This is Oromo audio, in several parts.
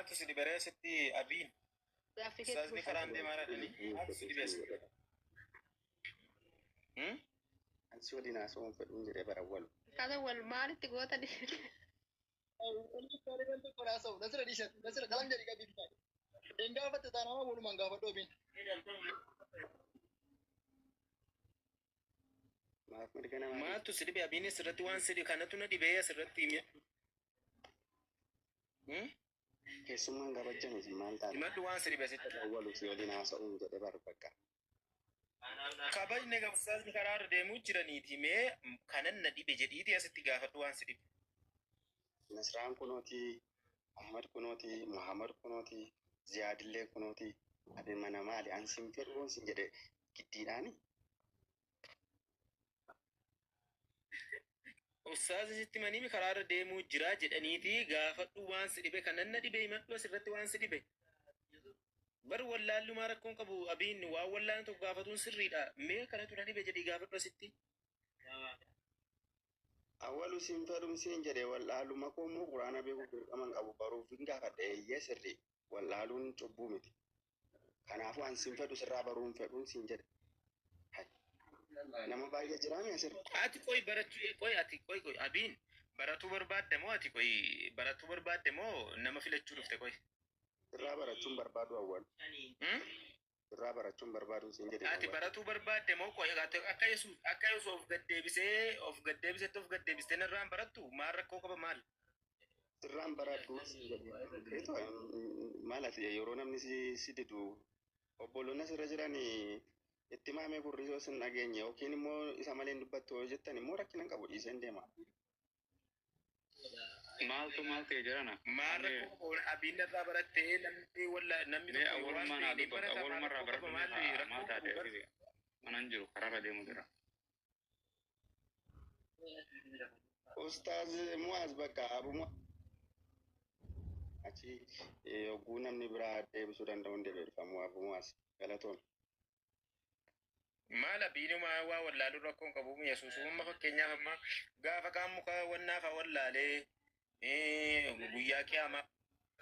Maaltu si dhibe ree asitti Abiin? Gaaffii keetti Ustaazni fufi. karaan deemaa jedhanii maaltu si dhibe asitti? Hmm? An si waliin haasa'uu hin fedhuun jedhee bara awwalu. Ustaaza wal maalitti gootani? Nasira dhiisat nasira qalam jedhi qabii bitaa. Hin gaafatte taanaan walumaan gaafadhu obiin. Maaf mirga namaa dhiifta? Maaltu si dhibe Abiin asirratti waan si dhibe kanatu na dhibee asirratti himi. Hmm? Keessummaan kabajjame isin maal taate? Himadhu waan si dhibe asitti. Awwalu si waliin haasa'uun jedhe bar bakka. Kabajne ustaazni karaa irra deemuu jiraniiti mee kanan na dhibe jedhiiti asitti gaafadhu waan si dhibe. Nasraan kunooti, Ahmad kunooti, Muhammad kunooti, Ziyaadillee kunooti. Ati mana maali? An sin fedhuun sin jedhe giddiidhaani. Ustaazni sitti himanii karaa irra deemuu jira jedhaniiti gaafadhu waan si dhibe kanan na dhibe himadhu asirratti waan si dhibe. Bar wallaallumaa rakkoon qabu Abiin waan wallaalan tokko gaafatuun sirriidha. Mee kanatu na dhibe jedhii gaafadhu asitti. Awwalu sin fedhuun siin jedhe wallaaluma koo immoo quraana beekuuf dirqama hin qabu baruuf hin gaafadhe eeyyee sirrii wallaaluun cubbuu miti. Kanaafuu an sin fedhu sirraa baruu hin fedhuun siin jedhe. Hai. Nama baay'ee jiraami asirra. Ati qoy barachuu qoy ati qoy qoy Abiin baratuu barbaadde moo ati qoy baratuu barbaadde moo nama filachuu dhufte qoy? Sirraa barachuun barbaadu awwalu. Hmm? Sirraa barachuun barbaadu siin jedhe Ati awwalu. baratuu barbaadde moo qoy ati akka Yesuus akka Yesuus of gaddeebisee of gaddeebisetti of gaddeebistee narraan barattu maal rakkoo qaba maal? Sirraan baradhu siin jedhe. Feetu maal ati yeroo namni si si didu obboloonni asirra jiran itti maamee gurri yoo sin dhageenye yookiin immoo isa malee hin dubbattu yoo jettan immoo rakkina hin qabu dhiiseen deema. Maaltu maal ta'e jedhana? Maal Ani rakkoo qaba Abiin narraa barattee namni walla namni mee tokko waan awwalumaa naa beekne dubbatu barata maal awwalumarraa rakkoo qaba baradhu mee maal haa rakkoo maal qabu taate bar asii manan jiru karaarra deemu jira. Ustaaz Mu'aaz bakka Abu Mu'aaz achi yogguu namni biraa deebisuu danda'u hin deebifamu Abu Mu'aaz galatoon. Maal Abiinumaa waa wallaaluu rakkoon qabu Yesuus amma fakkeenyaaf amma gaafa kaan muka wannaa faa wallaalee guyyaa qiyaamaa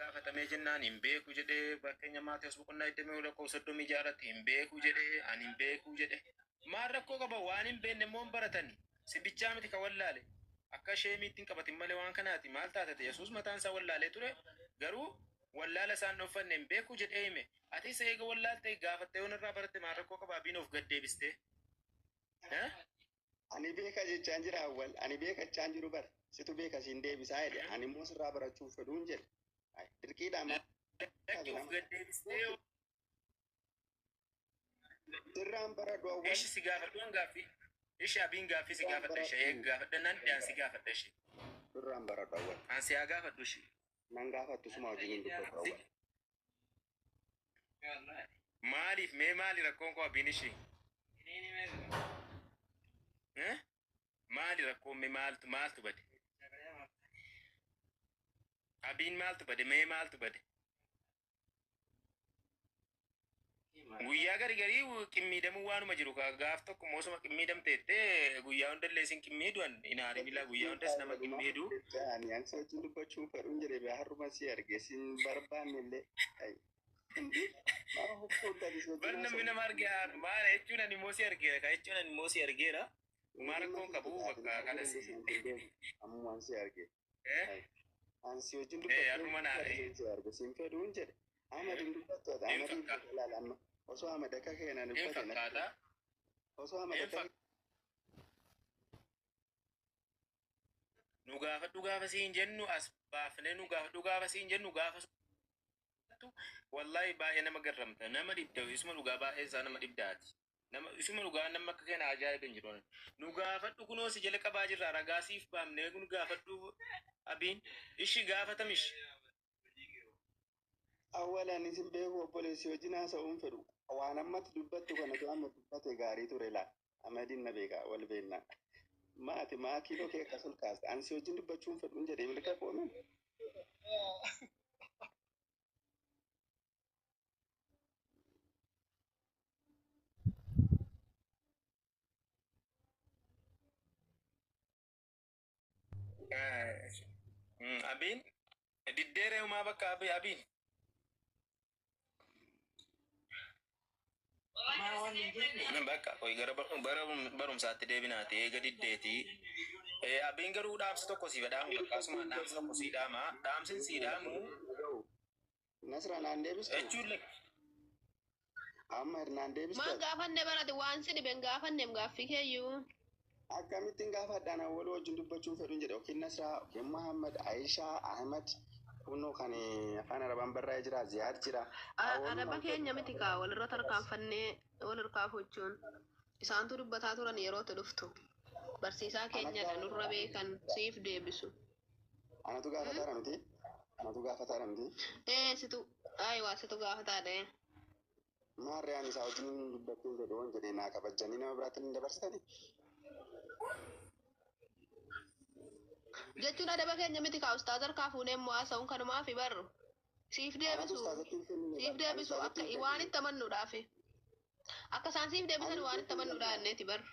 gaafatamee jennaan hin beeku jedhee fakkeenya Maatewos boqonnaa 20 lakkoofsa 36 irratti hin beeku jedhee ani hin beeku jedhe. Maal rakkoo qaba waan hin beekne immoo hin baratani. Si bichaa miti ka wallaale. Akka sheemiitti hin qabatin malee waan kanaati maal taatete Yesuus mataan isaa wallaalee ture garuu wallaala isaan dhoffanne hin beeku jedhee hime. Atis eega wallaalte gaafatte yoon irraa baratte maal rakkoo qaba Abiin of gad deebistee. Eh? Ani beeka jechaan jira awwal ani beeka jechaan jiru bar situ beeka siin deebisaa jedhe ani immoo sirraa barachuu fedhuun jedhe. Ay, Dirqiidhaa maal Lakki of nama gad deebistee sirraan baradhu awwal ishi si gaafadhu an gaaffii. Ishi Abiin gaaffii si sirraan gaafadha ishe eega baradhu gaafadha nan dhiyaan si gaafadha ishe. sirraan baradhu awwal An si haa gaafadhu ishi. nan gaafattu suma wajjin hin dubbatu Si awwal. maaliif mee maali rakkoon koo Abiin ishi? Eh? Maali rakkoon mee maaltu maaltu bade? Abiin maaltu bade mee maaltu bade? Guyyaa gari garii qimmiidamuu waanuma jiru ka gaaf tokko moosuma qimmiidamteettee guyyaa hundallee isin qimmiiduan hin aarin ilaa guyyaa hundas nama qimmiidu. Ani an si wajjin dubbachuu fedhuun jedhe bee har'uma si arge sin barbaanne illee. Ay, Indi maal hojjetu ati si Bar wajjin namni haasa'u? nama arge maal jechuun ani immoo si argeera ka jechuun ani immoo si argeera. Maal Dhimma rakkoon sitti qabu taate bakka nama kanas. hundi si hin beeku. Ammumaan si arge. Eh? Ay, An si wajjin Eh dubbachuu har'uma naa fedhuun si arge sin fedhuun jedhe. Ahmad hin dubbattu ati hin Ahmad hin fakkaata. beeku laala amma. Osoo Ahmad akka keenan Hin dubbate natti fakkaata. tola. Osoo Ahmad Hin akka fakkaata. Nu gaafadhu gaafa siin jennu as baafnee nu gaafadhu gaafa siin jennu gaafa suttu wallahi baay'ee nama garramta nama dhibda isuma dhugaa baay'ee isaa nama dhibdaati. Nama isuma dhugaa nama akka keena ajaa'iba hin jiru. Nu gaafadhu kunoo si jala qabaa jirra ragaa siif baafnee nu gaafadhu Abiin ishi gaafatamish. Awwalaan isin beeku obboleessi wajjin haasa'uun fedhu. Waan ammatti dubbattu kana osoo amma dubbate gaarii ture laa. Ahmadiin na beeka wal beekna. Maati maa kiiloo kee akkas ol kaasta. Ani si wajjin dubbachuun fedhuun jedhee mirga koomen. Abiin Diddeeree umaa bakka abiin. Bakka koyi gara barumsaatti deebinaati eega diddeeti. Abiin garuu dhaamsa tokko sii dhaamu bakka asuma dhaamsa tokko sii dhaama. Dhaamsin sii dhaamu Nasra naan deebistu? jechuun Amma naan deebistu? Maan gaafanne barate waan si dhiben gaafanneem gaaffii keeyyuu. Akkamittiin gaafadhaan awwaluu wajjin dubbachuun fedhuun jedhe yookiin Nasraa yookiin Muhammad, Aishaa, Ahmad kunoo kan afaan Arabaan barraa'ee jira, Ziyaad jira. Araba keenya miti kaa walirra tarkaanfannee wal harkaa fuuchuun isaantu dubbataa turan yerootti dhuftu. Barsiisaa keenyadha nurra beekan siif deebisu. Anatu gaafataadha miti? Anatu gaafataadha miti? Ee situ ayiwaa situ gaafataadha. Maarree ani isaa wajjin dubbachuun fedhu waan jedhe naa kabajanii nama biraatti hin dabarsitani? Jechuun adaba keenya miti kaa ustaaza harkaa fuunee immoo haasa'uun kanumaaf barru. Siif Anatu deebisu. ustaazatti hin kennine. Siif deebisu akka waan itti amannuudhaaf. Akka isaan siif deebisan waan itti amannuudhaan inneeti barru.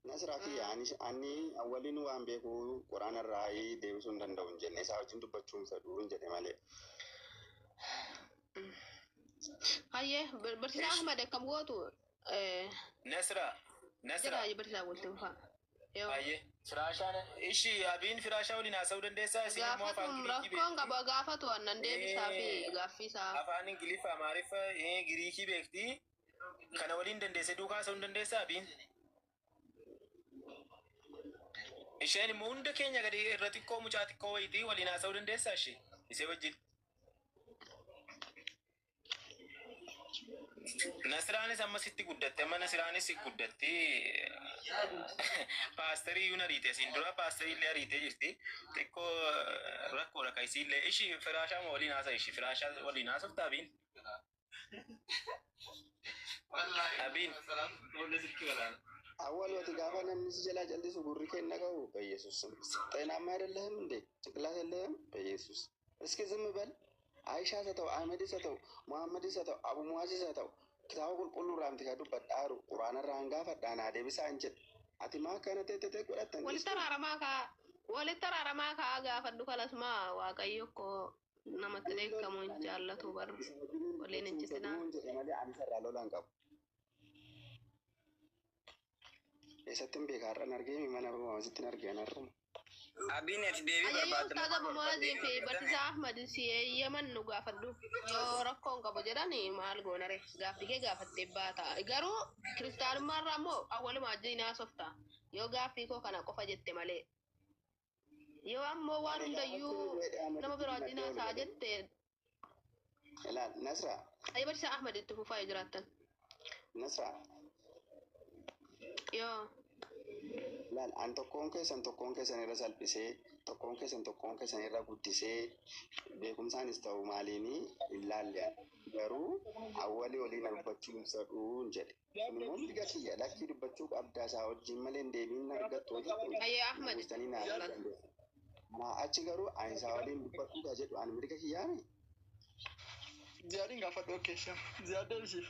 Nasraa kiyya ani awwaliin waan beeku quraana irraa deebisuu hin danda'u hin jenne isaa wajjin dubbachuu hin fedhu hin jedhe malee. Hayyee barsiisaa Ahmad akkam gootu Nasra Nasra jira barsiisaa bultiin fa'a. Yoo baay'ee firaashaan ishi abiin firaashaa waliin haasa'uu dandeessaa isin immoo afaan gaafatu Giriikii rakkoon beekti. qaba gaafatu annan deebisaa fi gaaffii isaa. Afaan Ingiliffa, Amaariffa, Giriikii beekti. Kana waliin dandeessee duukaa haasa'uu hin dandeessaa abiin? Isheen immoo hunda keenya gadi irra xiqqoo mucaa xiqqoo wayitii waliin haasa'uu dandeessaa ishee? Ishee wajjin. Nasraanis amma sitti guddatte, amma Nasraanis si guddatti. Paasterii iyyuu ariite, isiin dura paasterii illee ariitee jirti. Xiqqoo rakkoodha kan isii illee. Ishii firaashaa waliin haasa ishii firaashaa waliin haasofta abiin. Abiin. Awwal wati gaafa namni si jalaa jallisu gurri kee hin dhaga'u በኢየሱስ ስም ጤናማ አይደለህም እንዴ? ጭንቅላት የለህም? በኢየሱስ እስኪ ዝም በል። አይሻ ሰተው፣ አህመድ ሰተው፣ ሙሐመድ ሰተው፣ አቡ ሙዓዝ ሰተው kitaaba qulqulluu irraa miti kan dubbadhaaru quraana irraa hin gaafadhaa naa deebisaa hin jedhe. Ati maa akkana teetee godhattan? Walitti araaramaa kaa walitti araaramaa kaa gaafadhu kalasmaa waaqayyo koo namatti dheekkamu hin jaallatu barru. Waliin hin citinaa. Jedhe malee ani sarraa lolaan qabu. Eessatti hin beeka har'an argee mana barumsaatti hin argee har'uma. Abiin ati deebii Ayyayyoo barbaadde ustaaza Bumaazii fi barsiisaa Ahmad si eeyyaman nu gaafadhu. Yoo rakkoon qabu jedhan maal goonare gaaffii kee gaafattee baata. Garuu kiristaanummaa irraa immoo awwalumaa wajjin haasofta. Yoo gaaffii koo kana qofa jette malee. Yoo ammoo waan hundayyuu nama biraa wajjin haasa'a jette Ilaal Nasra ayya barsiisaa Ahmad itti fufaa yoo jiraattan. Nasra Yoo Laal an tokkoon keessan irra salphisee tokkoon keessan irra guddisee beekumsaanis ta'u maaliini hin laalle garuu awwalii waliin dubbachuu hin fedhuun jedhe. Kun immoo mirga kiyya lakkii dubbachuu qabdaa isaa wajjin malee hin deebiin argattu hojjettu. ayya Ahmad Guddistanii naa dandeessu. Kanaa achi garuu ani isaa waliin dubbachuu jedhu ani mirga kiyyaami. Ziyaadiin gaafadhu keessa. Ziyaad deebisiif.